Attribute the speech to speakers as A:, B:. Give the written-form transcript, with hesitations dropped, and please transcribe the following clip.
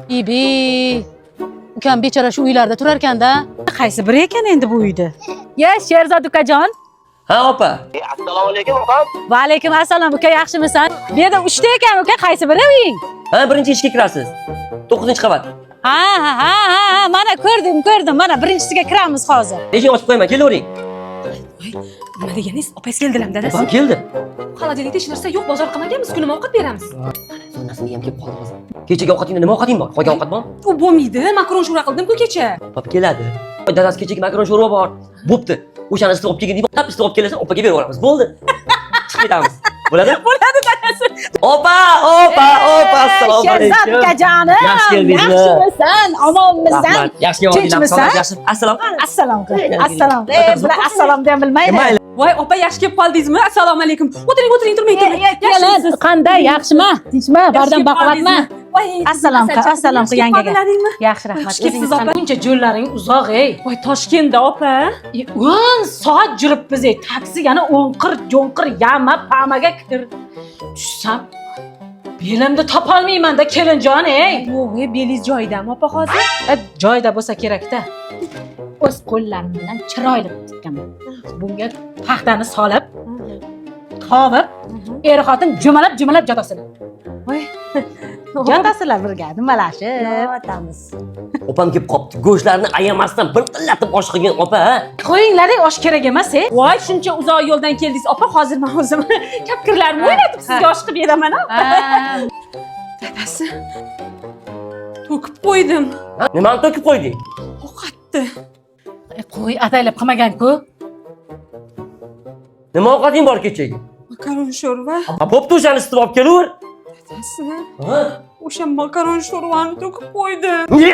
A: Ibi. Ukam bechora shu uylarda turar ekanda.
B: Qaysi biri ekan endi bu uyda?
A: Ye, Sherzod ukajon.
C: Ha opa.
D: Assalomu alaykum opam.
A: Va alaykum assalom uka, yaxshimisan? Bu yerda uchta ekan uka, qaysi biri uying?
C: Ha, birinchi eshikka kirasiz. 9-qavat.
A: Ha, ha, ha, ha, ha, mana ko'rdim, ko'rdim. Mana birinchisiga kiramiz hozir.
C: Eshikni ochib qo'yaman, kelavering.
E: Nima deganingiz? Opangiz keldilarmi, dadasi?
C: Opam keldi.
E: Холодильник da hech narsa yo'q, bozor qilmaganmiz, nima ovqat beramiz?
C: Sonrasini ham kelib qoldi hozir. Kechagi ovqatingda nima ovqating bor? Qolgan ovqat bormi?
E: U bo'lmaydi, makaron sho'rva qildim-ku kecha.
C: Opam keladi. Dadasi kechagi makaron sho'rva bor. Bo'pti. O'shani isitib olib kelgin deb, tap isitib olib kelasan, opaga berib yuboramiz. Bo'ldi. Chiqib ketamiz. Bo'ladi?
E: Bo'ladi, dadasi.
C: Opa, opa, opa, assalomu
B: Sherzod
C: alaykum.
B: ukajonim.
C: Yaxshi keldingizmi?
B: Yaxshimisan? Omonmisan?
C: Rahmat. Yaxshi keldinglar.
B: Tinchmisan?
C: Yaxshi. Assalom.
B: Assalom qil. Assalom. Bular assalom deya bilmaydi.
C: Mayli.
E: Voy, opa, yaxshi kelib qoldingizmi? Assalomu alaykum. O'tiring, o'tiring, turmang, turmang.
A: Kelin, qanday, yaxshimi? Tinchmi? Bardan baquvvatmi?
E: Voy,
B: Assalom qil, assalom qil yangaga.
E: Yangaga.
B: Yaxshi, rahmat.
E: Xush kelibsiz,
B: O'zingiz
E: opa.
A: Buncha jo'llaring uzoq, ey.
E: Voy, Toshkentda, opa.
A: 10 soat yuribmiz, ey. Taksi yana o'nqir, jo'nqir, yama, pamaga kir. Tushsam, belimni topolmayman-da, kelinjon, ey.
E: Yo'q, ey, belingiz joyidami, opa hozir?
A: Joyida bo'lsa kerakda. O'z qo'llarim bilan chiroyli qilib tikkanman. Bunga paxtani solib, tovib, er xotin jumalab jumalab jotasizlar.
E: Voy.
B: Yotasizlar birga, nimalashib.
F: Yotamiz.
C: Opam kelib qopti. Go'shtlarni ayamasdan bilqillatib osh qilgan opa, ha?
A: Qo'yinglar, ey, osh kerak emas, ey.
E: Voy, shuncha uzoq yo'ldan keldingiz, opa, hozir men o'zim kapkirlarimni o'ynatib sizga osh qilib beraman, a? Dadasi. To'kib qo'ydim.
C: Ha, nimani to'kib qo'yding?
E: Ovqatni.
A: Qo'y, ataylab qilmagan-ku.
C: Nima ovqating bor kechagi?
E: Makaron sho'rva.
C: Ha, bo'pti, o'shani isitib olib kelaver.
E: Dadasi,
C: Ha?
E: o'sha makaron sho'rvani to'kib qo'ydim.
C: Ne?